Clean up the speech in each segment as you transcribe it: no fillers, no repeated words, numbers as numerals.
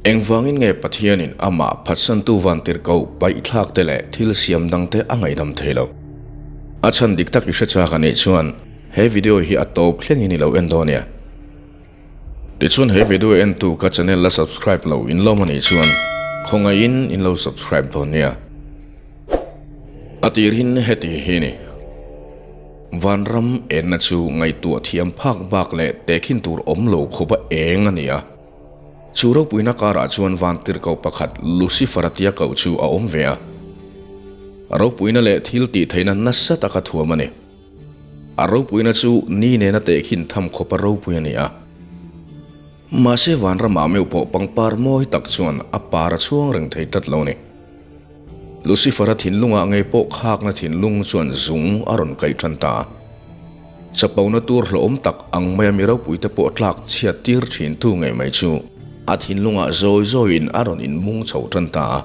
Engvangin nge Pathianin amah phatsantu vantirhkoh paihthlak te leh thil siam dangte a ngaihdam thei lo? A chhan dik tak i hre chak a nih chuan he video hi a tawp thlengin i lo en dawn nia. Tichuan he video entu ka channel la subscribe lo in lawm a nih chuan khawngaihin in lo subscribe dawn nia. A tirhin heti hi ni. Vanram enna chu ngaihtuah thiam phak bak leh tehkhin tur awm lo khawpa eng a ni a. Chu ropuina karah chuan vantirhkoh pakhat Lucifer-a tia koh chu a awm ve a. Ropuina leh thil tih theihna nasa taka thuam a ni. A ropuina chu ni nena tehkhin tham khawpa ropui a ni a. Mahse vanramah meuh pawh pangpar mawi tak chuan a par a chhuang reng thei tlat lo a ni. Lucifer-a thinlungah ngei pawh khakna thinlung chuan zung a rawn kaih tan ta a. Chapona tur hlawhawm tak ang maia mi ropuite pawh tlak chhiat tir thin tu ngei mai chu a thinlungah zawi zawiin a rawn inmung chho tan ta a.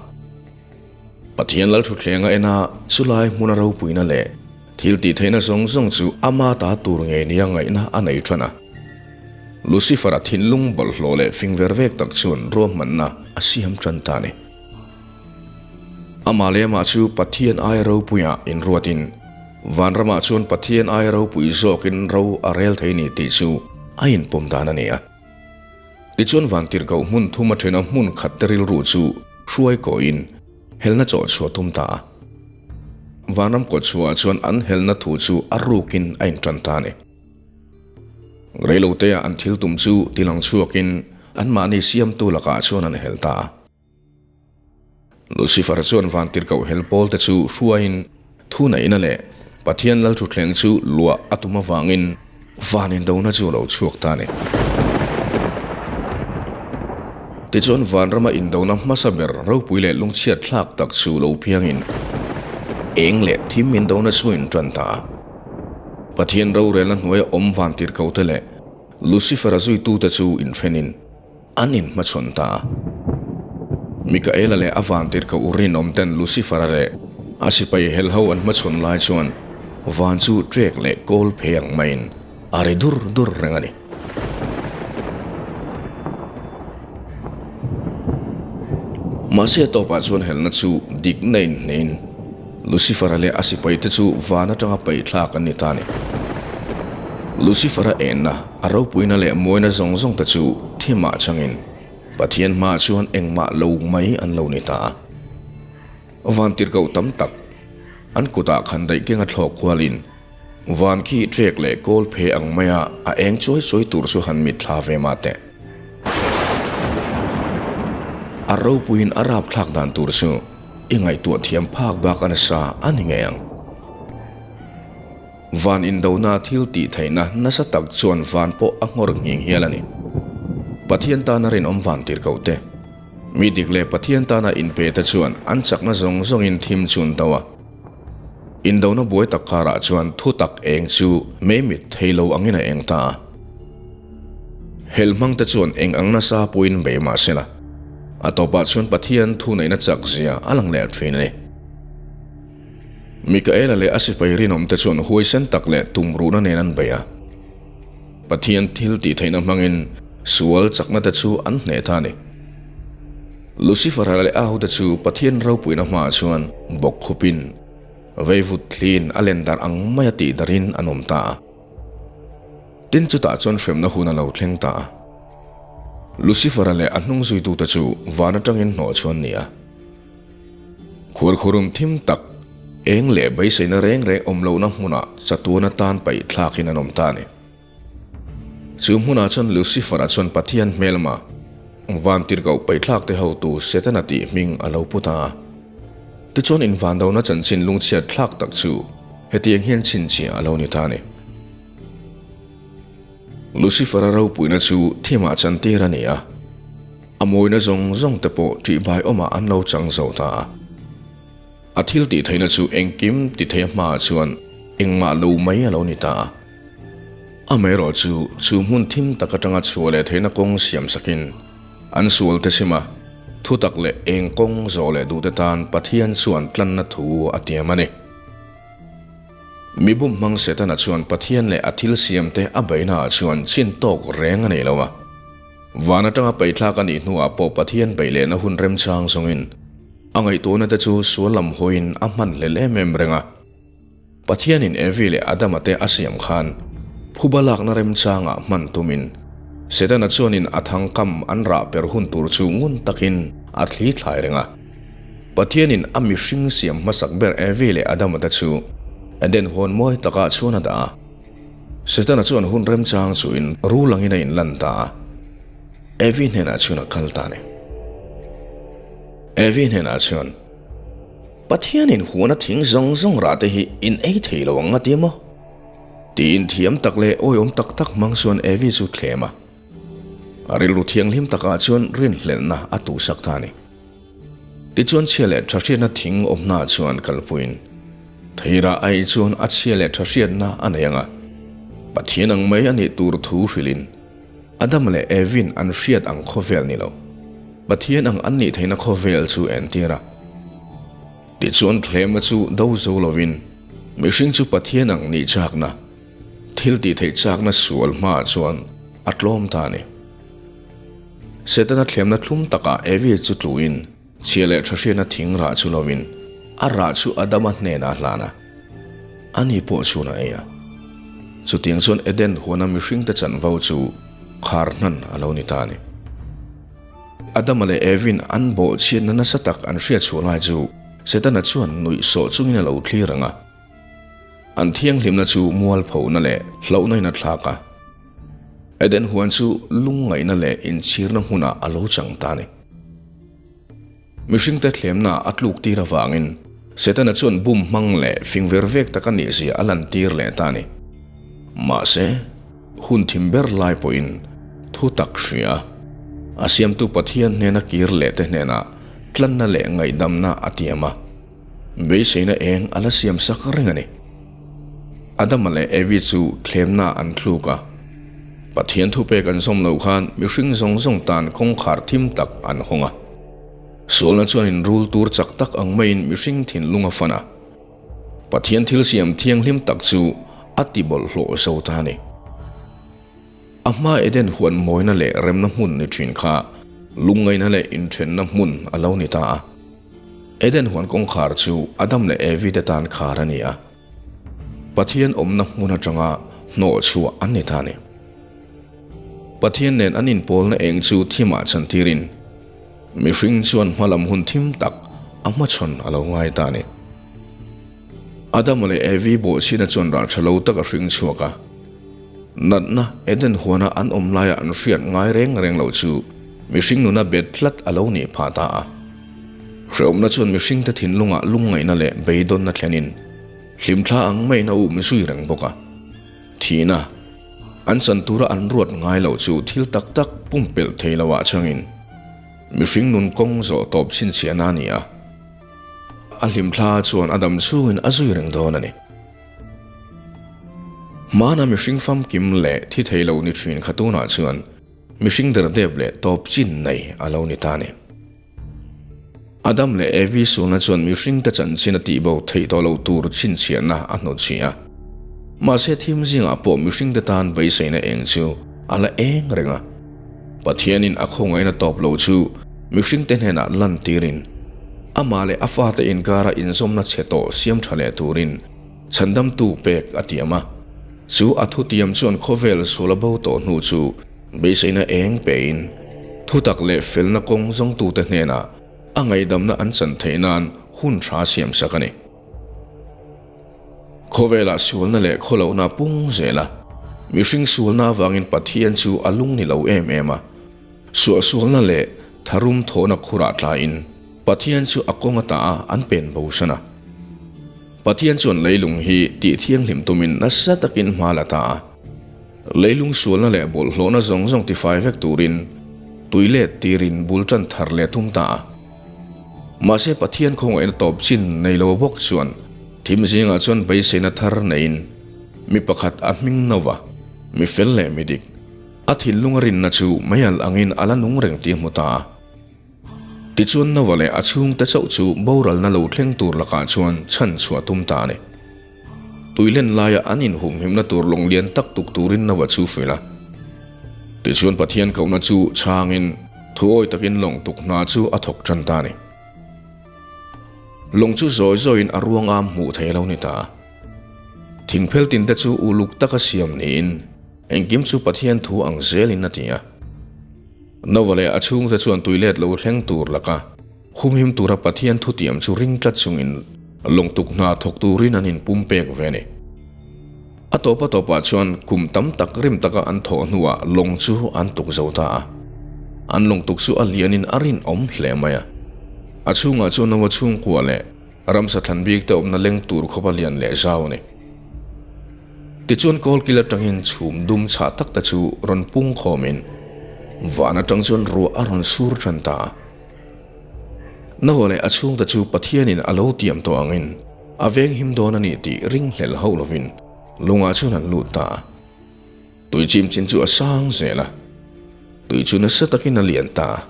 Pathian Lalthuthleng a en a, chulai hmuna ropuina leh thil tih theihna zawng zawng chu ama ta tur ngei nia ngaihna a nei tan a. Lucifer-a thinlung bawlhhlawh leh fing ver vek tak chuan ruahmanna a siam tan ta a ni. Amah leh amah chu Pathian aia ropuiah inruatin, vanramah chuan Pathian aia ropui zawkin ro a rel thei ni tih chu a inpawm dan a ni a. Tichuan vantirhkoh hmun thum a thena hmun khat te rilru chu hruai kawiin helna chawh chhuah tum ta a. Vanram kawtchhuahah chuan an helna thu chu a rukin a intan ta a ni. Reilotea an thil tum chu tilang chhuakin anmahni siamtu lakah chuan an hel ta a. Lucifer chuan vantirhkoh hel pawl te chu hruaiin thuneihna leh Pathian Lalthuthleng chu luah a tum avangin van indona chu a lo chhuak ta a ni. Tichuan vanrama indona hmasa ber ropui leh lungchhiat thlak tak chu lo piangin eng leh thim indona chu a intan ta a. Pathian rorelna hnuaia awm vantirhkoh te leh Lucifer-a zuitute chu inthenin, An inhmachhawn ta a. Mikaela leh a vantirhkoh rinawm ten Lucifer-a leh a sipai helho an hmachhawn lai chuan van chu trek leh kawl phei ang maiin a ri dur dur reng a ni. Mahse a tawpah chuan helna chu dikna inhnehin Lucifer-a leh a sipaite chu van atanga paihthlak an ni ta a ni. Lucifer-a enna, a ropuina leh mawina zawng zawng te chu thimah changin Pathian hmaah chuan engmah lo mai an lo ni ta a. Vantirhkoh tam tak an kutah khan daih kenga thlawk kualin van khi trek leh kawl phe ang maia a eng chuai chuai tur chu han mitthla ve mah teh. A ropuiin a rapthlak dan tur chu I ngaihtuah thiam phak bak a nasa a ni ngei ang. Van indona thil tih theihna nasa tak chuan van pawh a nghawr nghing hial a ni. Pathian tana rinawm van tirhkoh te, mi dik leh Pathian tana inpe te chuan an chakna zawng zawngin thim chu an do a. Indona buai tak karah chuan thu tak eng chu meimit thei lo angin a eng ta a. Helhmang te chuan eng ang nasa pawhin bei mah se la, a tawpah chuan Pathian thuneihna chak zia a lang leh thin a ni. Mikaela leh a sipai rinawm te chuan huaisen tak leh tumruhna nen an bei a. Pathian thil tih theihna hmangin sual chakna te chu an hneh ta a ni. Lucifer-a leh a hote chu Pathian ropuina hmaah chuan bawk khupin veivut thlin a len darh ang maia tih darhin an awm ta a. Tin chutah chuan hremna hun a lo thleng ta a. Lucifer-a leh a hnung zuitute chu van atangin hnawh chuan ni a. Khuarkhurum thim tak, eng leh beiseina reng reng awm lohna hmunah chatuan atan paih thlakin an awm ta a ni. Chu hmunah chuan Lucifer-a chuan Pathian hmelma, vantirhkoh paihthlak te hotu Setana tih hming a lo pu ta a. Tichuan invandona chanchin lungchhiat thlak tak chu hetiang hian chhinchhiah a lo ni ta a ni. Lucifer-a ropuina chu thimah chantir a ni a, a mawina zawng zawng te pawh ṭihbai awmah an lo chang zo ta a. A thil tih theihna chu engkim ti thei a hmaah chuan engmah lo mai a lo ni ta a. Amaherawhchu chu hmun thim tak atanga chhuah leh theihna kawng siam sakin an sual te sim a, thutak leh eng kawng zawh leh duhte tan Pathian chuan tlanna thu a tiam a ni. Mi bum hmang Setana chuan Pathian leh a thil siamte a beihnaah chuan chin tawk reng a nei lo a. Van atanga paihthlak a nih hnuah pawh Pathian beih lehna hun remchang zawngin a ngaihtuahna te chu sual lam hawiin a hman hlel em em reng a. Pathianin Evi leh Adama te a siam khan phuba lakna remchangah hman tumin Setana chuanin a thangkam an rah per hun tur chu ngun takin a thli thlai reng a. Pathianin a mihring siam hmasak ber Evi leh Adama te chu Eden huan mawi takah chuan a dah a. Setana chuan hun remchang chuin rul angin a inlan ta a, Evi hnenah chuan a kal ta a ni. Evi hnenah chuan, Pathianin huana thing zawng zawng rah te hi in ei thei lo ang a ti maw? Tiin thiam tak leh awiawm tak tak hmang chuan Evi chu thlem a. A rilru thianghlim takah chuan rinhlelhna a tuhsak ta a ni. Tichuan chhia leh tha hriatna thing awmna chuan kalpuiin theirah a ei chuan a chhia leh tha hriatna a nei ang a, Pathian ang mai a nih tur thu hrilhin Adam leh Evin an hriat ang khawvel ni lo, Pathian ang an nih theihna khawvel chu entir a. Tichuan thlemna chu do zo lovin mihring chu Pathian ang nih chakna, thil tih theih chakna sual hmaah chuan a tlawm ta a ni. Setana thlemna thlum takah Evi chu tluin chhia leh tha hriatna thing rah chu lovin a rah chu Adama hnenah a hlan a, ani pawh chuan a ei a. Chutiang chuan Eden huana mihringte chanvo chu khar hnan a lo ni ta a ni. Adama leh Evi'n an bawhchhiatna nasa tak an hriatchhuah lai chu Setana chuan nuihsawh chungin a lo thlir ang a. An thianghlimna chu mualphona leh hlauhna in a thlak a. Eden huan chu lungngaihna leh inchhirna hmunah a lo chang ta a ni. Mihringte thlemna a tluk tir avangin Setana chuan bum hmang leh fing ver vek tak a nihzia a lantir leh ta a ni. Mahse, hun thim ber lai pawhin thu tak hria a siamtu Pathian hnena kir leh te hnenah tlanna leh ngaihdamna a tiam a. Beiseina eng a la siam sak reng a ni. Adama leh Evi chu thlemna an thluk a. Pathian thupek an zawm loh khan mihring zawng zawng tan kawngkhar thim tak an hawng a. Sualna chuan inrul tur chak tak ang maiin mihring thinlung a fan a. Pathian thil siam thianghlim tak chu a ti bawlhhlawh zo ta a ni. A hma Eden huan mawina leh remna hmun ni thin kha lungngaihna leh inthenna hmun a lo ni ta a. Eden huan kawngkhar chu Adam leh Evi te tan khar a ni a. Pathian awmna hmun atanga hnawh chhuah an ni ta a ni. Pathian nen an inpawlna eng chu thimah chantirin mihring chuan hmalam hun thim tak a hmachhawn a lo ngai ta a ni. Adama leh Evi bawhchhina chuan rah tha lo tak a hring chhuak a. Natna Eden huana an awm laia an hriat ngai reng reng loh chu mihring nuna bet tlat a lo nih phah ta a. Hrehawmna chuan mihringte thinlungah lungngaihna leh beidawnna thlenin hlimthla ang maiin a um zui reng bawk a. Thihna an chan tura an ruat ngai loh chu thil tak tak pumpelh thei loah changin mihring nun kawng zawh tawp chhinchhiahna a ni a. A hlimthla chuan a dam chhungin a zui reng dawn a ni. Hmana mihring famkim leh thi thei lo ni thin kha tunah chuan mihring derdep leh tawp chin nei a lo ni ta a ni. Adam leh Evi sualna chuan mihringte chanchin a tihbo theih tawh lo tur chhinchhiahna a hnawtchhi a. Mahse thim zingah pawh mihringte tan beiseina eng chu a la eng reng a. Pathianin a khawngaihna tawp lo chu mihringte hnenah lantirin, amah leh a fate inkara inzawmna chhe tawh siam tha leh turin chhandamtu pek a tiam a. Chu a thutiam chuan khawvel sual a bo tawh hnu chu beiseina eng pein, thutak leh felna kawng zawngtute hnenah a ngaihdamna an chan theih nan hun tha siamsak a ni. Khawvelah sualna leh khawlohna a pung zel a, mihring sualna avangin Pathian chu a lung ni lo em em a. Suahsualna leh tharum thawhna khurah tlaiin Pathian chu a kawng ata a an pen bosan a. Pathian chuan leilung hi tih thianghlim tumin nasa takin hma la ta a. Leilung sualna leh bawlhhlawhna zawng zawng tifai vek turin tui let tirin bul tan thar leh tum ta a. Mahse Pathian khawngaihna tawp chin nei lo bawk chuan thim zingah chuan beiseina thar neiin mi pakhat a hming no va, mi fel leh mi dik, a thinlunga rinna chu meial angin a la nung reng tih a hmu ta a. Tichuan Nova leh a chhungte chauh chu boralna lo thleng tur lakah chuan chhan chhuah tum ta a ni. Tuilen laia an inhumhimna tur lawng lian tak tuk turin Nova chu hrilh a. Tichuan Pathian kohna chu chhangin thuawi takin lawng tuk hna chu a thawk tan ta a ni. Lawng chu zawi zawiin a ruang am hmuh thei a lo ni ta. Thingphel tinte chu uluk taka siam niin engkim chu Pathian thu ang zelin a ti a. Nova leh a chhungte chuan tuilet lo thleng tur laka humhim tura Pathian thutiam chu ring tlat chungin lawng tuk hna thawk turin an inpumpek ve a ni. A tawp a tawpah chuan kum tam tak rim taka an thawh hnuah lawng chu an tuk zo ta a. An lawng tuk chu a lianin a rinawm hle mai a. A chhungah chuan Nova chhungkua leh ramsa thlan bik te awmna leng tur khawpa lian leh zau a ni. Tichuan kawlkil atangin chhum dum chhah tak te chu rawn pung khawmin van atang chuan ruah a rawn sur tan ta a. Noah leh a chhungte chu Pathianin a lo tiam tawh angin a venghim dawn a ni tih ringhlel hauh lovin lungah chuan an lut ta a. Tui chim chin chu a sang zel a, tui chu nasa takin a lian ta a.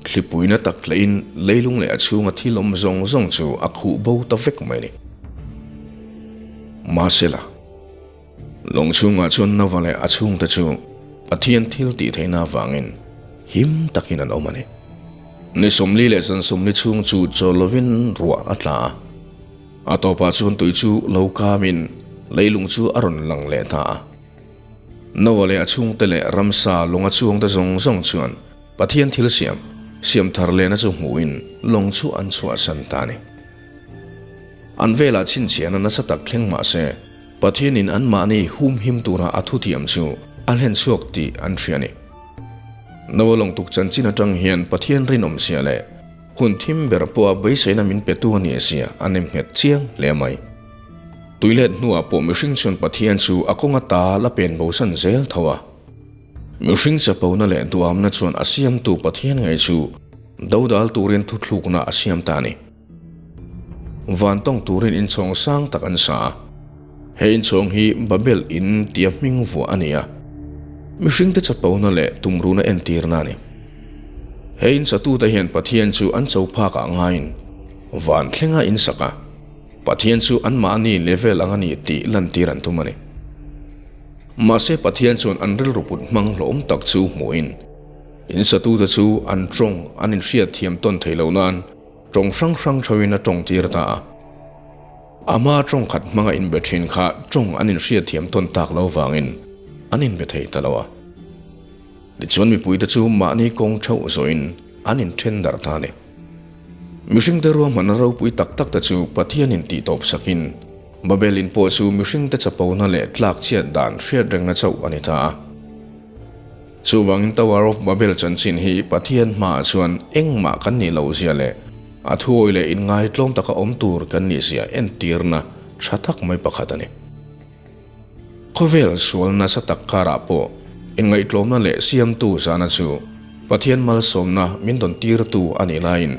Thlipuina tak tlehin leilung leh a chhunga thil awm zawng zawng chu a khuh bo ta vek mai a ni. Mahsela, lawng chhungah chuan Nova leh a chhungte chu Pathian thil tih theihna avangin him takin an awm a ni. Ni 40 leh zan 40 chhung chu chawl lovin ruah a tla a. A tawpah chuan tui chu lo kamin leilung chu a rawn lang leh ta a. Noah leh a chhungte leh ramsa lawnga chuangte zawng zawng chuan Pathian thil siam, siam thar lehna chu hmuhin lawng chu an chhuahsan ta a ni. An velah chhinchhiahna nasa tak thleng mah se, Pathianin anmahni humhim tura a thutiam chu a hlen chhuak tih an hria a ni. Noah lawngtuk chanchin atang hian Pathian rinawmzia leh Hun thim ber pawha beiseina min petu a nih zia a nem nghet chiang hle mai. Tuilet hnuah pawh mihring chuan Pathian chu a kawng ata la pen bosan zel tho a. Mihring chapona leh duamna chuan a siamtu Pathian ngei chu dodal turin thuthlukna a siam ta a ni. Van tawng turin inchhawng sang tak an sa a. He inchhawng hi Babel in tia hming vuah a ni a, mihringte chapona leh tumruna entirna a ni. He insatute hian Pathian chu an cho phakah ngaiin van thlenga insak a, Pathian chu anmahni level ang a ni tih lantir an tum a ni. Mahse Pathian chuan an rilru put hmang hlawm tak chu hmuhin insatute chu an tawng an inhriat thiam tawn thei lo nan tawng hrang hrang theuhin a tawngtir ta a. A hma tawng khat hmanga inbe thin kha tawng an inhriat thiam tawn tak lo vangin an inbe thei ta lo a. Tichuan mipuite chu mahni kawng theuh zawhin an inthen darh ta a ni. Mihringte ruahmanna ropui tak tak te chu Pathianin tihtawp sakin Babel in pawh chu mihringte chapona leh tlak chhiat dan hriat rengna chauh a ni ta a. Chuvangin Tower of Babel chanchin hi Pathian hmaah chuan engmah kan nih loh zia leh a thuawi leh inngaitlawm taka awm tur kan nih zia entirna tha tak mai pakhat a ni. Khawvel sual nasa tak karah pawh inngaihtlawmna leh siamtu zana chu Pathian malsawmna min dawn tirtu a nih laiin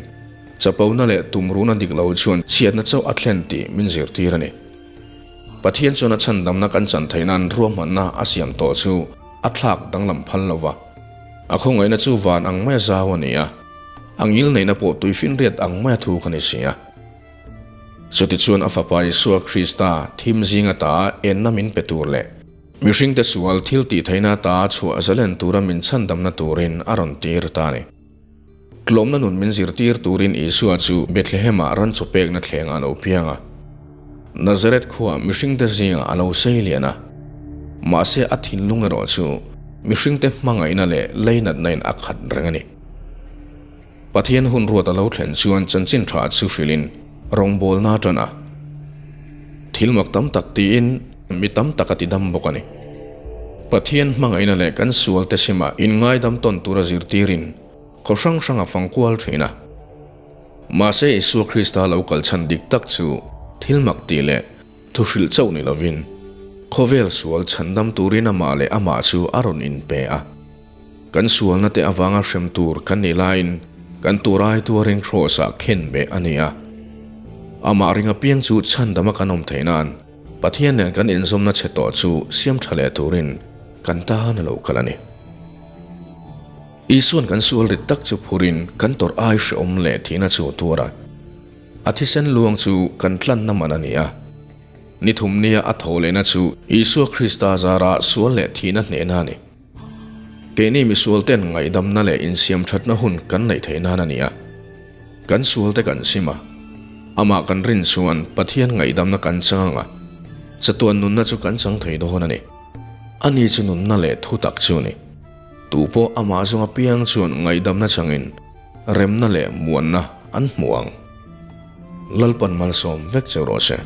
chapona leh tumruhna dik lo chuan chhiatna chauh a thlen tih min zirtir a ni. Pathian chuan a chhandamna kan chan theih nan ruahmanna a siam tawh chu a thlak danglam phal lo va. A khawngaihna chu van ang maia zau a ni a, a ngilneihna pawh tuifinriat ang maia thu ka ni si a. Chutichuan a Fapa Isua Krista thim zing ata enna min pe tur leh mihringte sual thil tih theihna ata chhuah zalen tura min chhandamna turin a rawn tir ta a ni. Tlawmna nun min zirtir turin Isua chu Bethlehem-ah ran chaw pekna thlengah a lo piang a. Nazareth khuaah mihringte zingah a lo sei lian a. Mahse a thinlung erawh chu mihringte hmangaihna leh leinatna in a khat reng a ni. Pathian hun ruat a lo thlen chuan chanchin tha chu hrilhin rawngbawlna a tan a. Thil mak tam tak tiin mi tam tak a ti dam bawk a ni. Pathian hmangaihna leh kan sualte sima inngaidam tawn tura zirtirin khaw hrang hrang a fang kual thin a. Mahse Isua Krista lo kal chhan dik tak chu thil mak tih leh thu hrilh chauh ni lovin khawvel sual chhandam turin amah leh amah chu a rawn inpe a. Kan sualna te avanga hrem tur kan nih laiin kan tur ai tuarin Kraws-ah khen beh a ni a. Amah ring apiang chu chhandama kan awm theih nan Pathian nen kan inzawmna chhe tawh chu siam tha leh turin kan tan a lo kal a ni. Isuan kan sual rit tak chu phurin kan tawrh ai hrehawm leh thihna chu a tuar a. A thisen luang chu kan tlanna man a ni a. Ni thum nia a tho lehna chu Isua Krista zara sual leh thihna hnehna a ni. Keini misualten ngaihdamna leh insiamthatna hun kan neih theih nan a ni a. Kan sualte kan sim a, amah kan rin chuan Pathian ngaihdamna kan chang a, chatuan nunna chu kan chang thei dawn a ni. Ani chu nunna leh thutak chu a ni. Tupawh amah zawng apiang chuan ngaihdamna changin remna leh muanna an hmu ang. Lalpan malsawm vek cheu rawh se.